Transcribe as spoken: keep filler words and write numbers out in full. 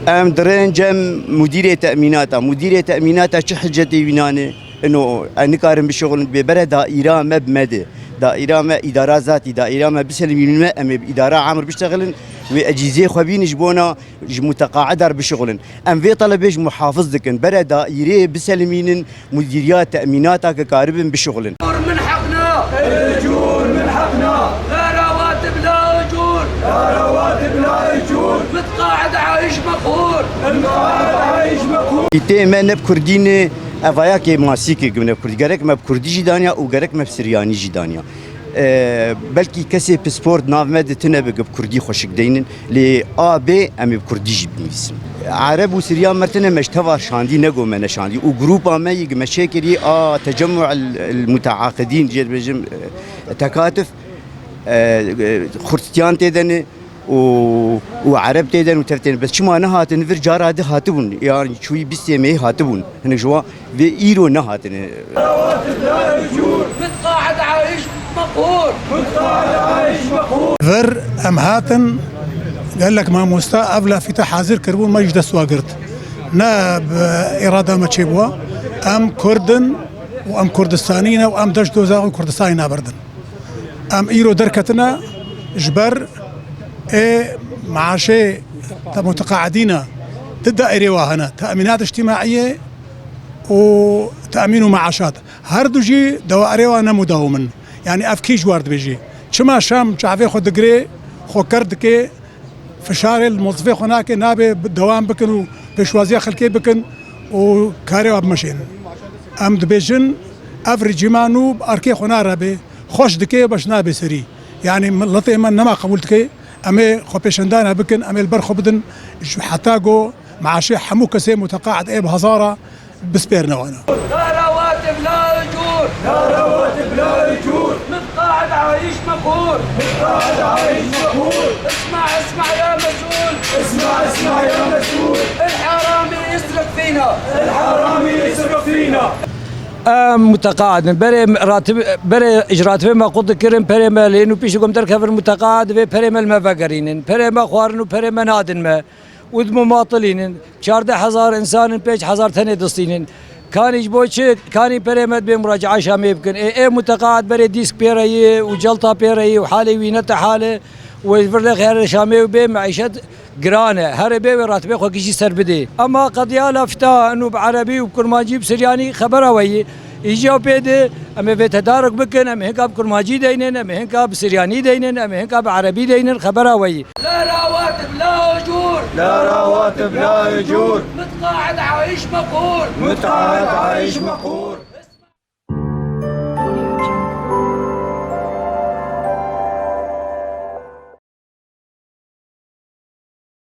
Em dirin cem mudîrê te'mînata. Mudîrê te'mînata çi hicetê wî nane? Ino, e, nikarin bişixulin, bêbere daîra me bi me de. Daîra me îdara zatî, daîra me biselimînin me, em ê bi îdara amir biştexilin, wê ecîzê xwe bînin ji bona ji muteqaidar bişixulin. Em vê telebê ji muhafiz dikin, bere daîrê biselimînin, mudîriya te'mînata ke karibin bişixulin. من حقنا. الأجور من حقنا. لا رواتب لا أجور. لا رواتب لا أجور. متقاعد عايش مقهور. متقاعد عايش مقهور. Îtê me ne bi kurdî ne, evaya ke masî ke gimne bi kurdî. Gerek me bi kurdî jî daniya û gerek me bi siryanî jî daniya. E, belkî kesê pispor di nav me de tune be, bi kurdî xweşik deynin, lê A B em ê bi kurdî jî binivîsin. Ereb û siryan me tune me ji teva şandî, ne go me neşandî. Û grûpa me yî me çêkirî a tecemmu el, el muteaqidîn, jê dibêjim, e, tekatuf, e, e, xurtiyan tê de ne û, û ereb tê de ne û tev tê ne. Bes çima nehatin vir, cara di hatibûn, yan çûyî bîstê mehî hatibûn. Hinek ji wan vê îro nehatine. متقاعد عايش مقهور. متقاعد عايش مقهور. Vir em hatin, gelek mamosta ev lafîte hazir kiribûn, me ji dest wa girt. Ne bi îrada me çêbûwa. Em Kurd in û em Kurdistanî ne û em deş doza xwe Kurdistanê naberdin. Em îro derketine ji ber ê maaşê te muteqaidîne di daîrê wa hene, te'mînat îctîmaiyê û te'mîn û maaşat. Her du jî daîrê wa ne mudawim in. Yanî ev kî ji war dibêjî? Çima Şam çavê xwe digirê, xwe ker dike, fişarê li mozifê xwe nake, nabe bi-, dewam bikin û pêşwaziya xelkê bikin û karê wa bimeşênin. Em dibêjin, ev rejîma nû bi arkê xwe narabe, xweş dike, beş nabe serî. Yanî miletê me nema qebûl dike, em ê xwepêşandana bikin, em ê li ber xwe bidin, ji heta go maaşê hemû kesê muteqaid ê bi hezara bispêrine wana. لا رواتب لا أجور. لا رواتب لا أجور. متقاعد عايش مقهور. متقاعد عايش مقهور. اسمع اسمع يا مسؤول. اسمع اسمع يا مسؤول. الحرامي يسرق فينا. الحرامي يسرق فينا. Em muteqaid in. Berê ratib-, berê ji ratibê me qut dikirin, perê me lê nû pîşî ku em derkevin muteqaid, vê perê me li me vegerînin. Perê me xwarin û perê me nadin me. Û dimumatilînin. Çardeh hezar însan in, pênc hezar tenê distînin. Kanî ji bo çi? Kanî perê me dibê muracae Şamê bikin. Ê, ê muteqaid berê dîsk pê re yê û celta pê re yê û halê wî ne te hal e. Û ê vir nexê here Şamê û bê meîşet giran e. Here bê wê ratibê xwe gijî ser bidê. Ema qediya lafita û bi erebî û bi kurmancî û bi siryanî xebera we yî. Îca pê de em ê vê tedaruk bikin, em ê hinka bi kurmancî deynin, em ê hinka bi siryanî deynin, em ê hinka bi erebî deynin, xebera we yî. لا رواتب لا أجور. لا رواتب لا أجور. متقاعد عايش مقهور. متقاعد عايش مقهور.